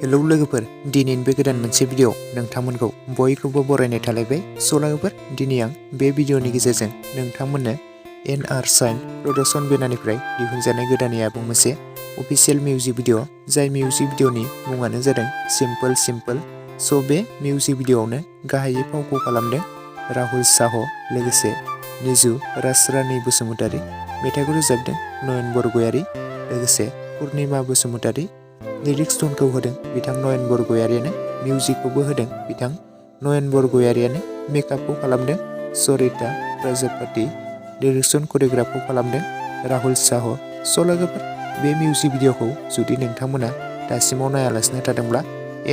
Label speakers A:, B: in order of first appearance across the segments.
A: Hello लोगोफोर, दिनैनि बे गोदान मोनसे भिडिअ नोंथांमोनखौ बयखौबो बरायनाय थालायबाय। स' लोगोफोर, दिनै आं बे भिडिअनि गेजेरजों नोंथांमोननो एनआर साइन प्रडाक्शन बेनारनिफ्राय दिहुनजानाय गोदानै आबुं मोनसे अफिसियेल मिउजिक भिडिअ, जाय मिउजिक भिडिअनि मुङानो जादों सिम्पोल। स' बे मिउजिक भिडिअआवनो गाहायै फावखौ खालामदों राहुल साह, लोगोसे निजु राजरानी बसुमतारी। मेथाइखौ रोजाबदों नयन बरगयारी, लोगोसे पुर्णिमा बसुमतारी। लिरिक्स टनखौ होदों बिथां नयन बरगयारीयानो, मिउजिकखौबो होदों बिथां नयन बरगयारीयानो, मेकआपखौ खालामदों सरिता प्रजापति, लिरिक्सन करिय'ग्राफखौ खालामदों राहुल साह। स' लोगोफोर, बे मिउजिक भिडिअखौ जुदि नोंथांमोना दासिमाव नायालासिनो थादोंब्ला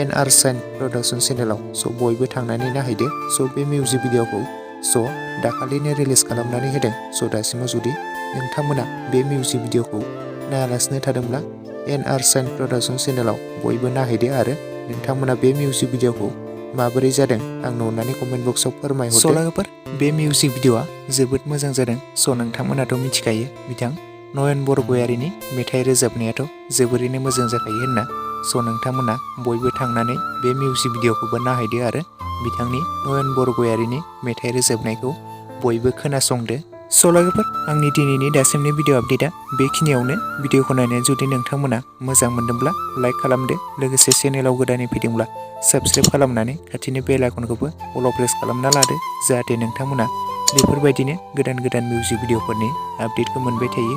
A: एनआर साइन प्रडाक्शन चेनेलाव बयबो थांनानै नायहैदो। स' बे मिउजिक भिडिअखौ दाखालिनो रिलिज खालामनानै होदों। स' दासिमाव जुदि नोंथांमोना बे मिउजिक भिडिअखौ नायालासिनो थादोंब्ला एनआर साइन प्रडाक्शन चेनेलाव बयबो नायहैदो आरो नोंथांमोना बे मिउजिक भिडिअखौ माबोरै जादों आंनो अननानै कमेन्ट बक्सआव फोरमायहरदो। स' लोगोफोर, बे मिउजिक भिडिअआ जोबोद मोजां जादों। स' नोंथांमोनाथ' मिथिखायो बिथां नयन बरगयारीनि मेथाइ रोजाबनायाथ' जोबोरैनो मोजां जाखायो होनना। स' नोंथांमोना बयबो थांनानै बे मिउजिक भिडिअखौबो नायहैदो आरो बिथांनि नयन बरगयारीनि मेथाइ रोजाबनायखौ बयबो खोनासंदो। स' लोगोफोर, आंनि दिनैनि दासिमनि भिडिअ आपडेटआ बेखिनियावनो। भिडिअखौ नायनानै जुदि नोंथांमोना मोजां मोनदोंब्ला लाइक खालामदो, लोगोसे चेनेलाव गोदानै फैदोंब्ला साबस्क्राइब खालामनानै खाथिनि बेल आइकनखौबो अल प्रेस खालामना लादो, जाहाथे नोंथांमोना बेफोरबायदिनो गोदान मिउजिक भिडिअफोरनि आपडेटखौ मोनबाय थायो।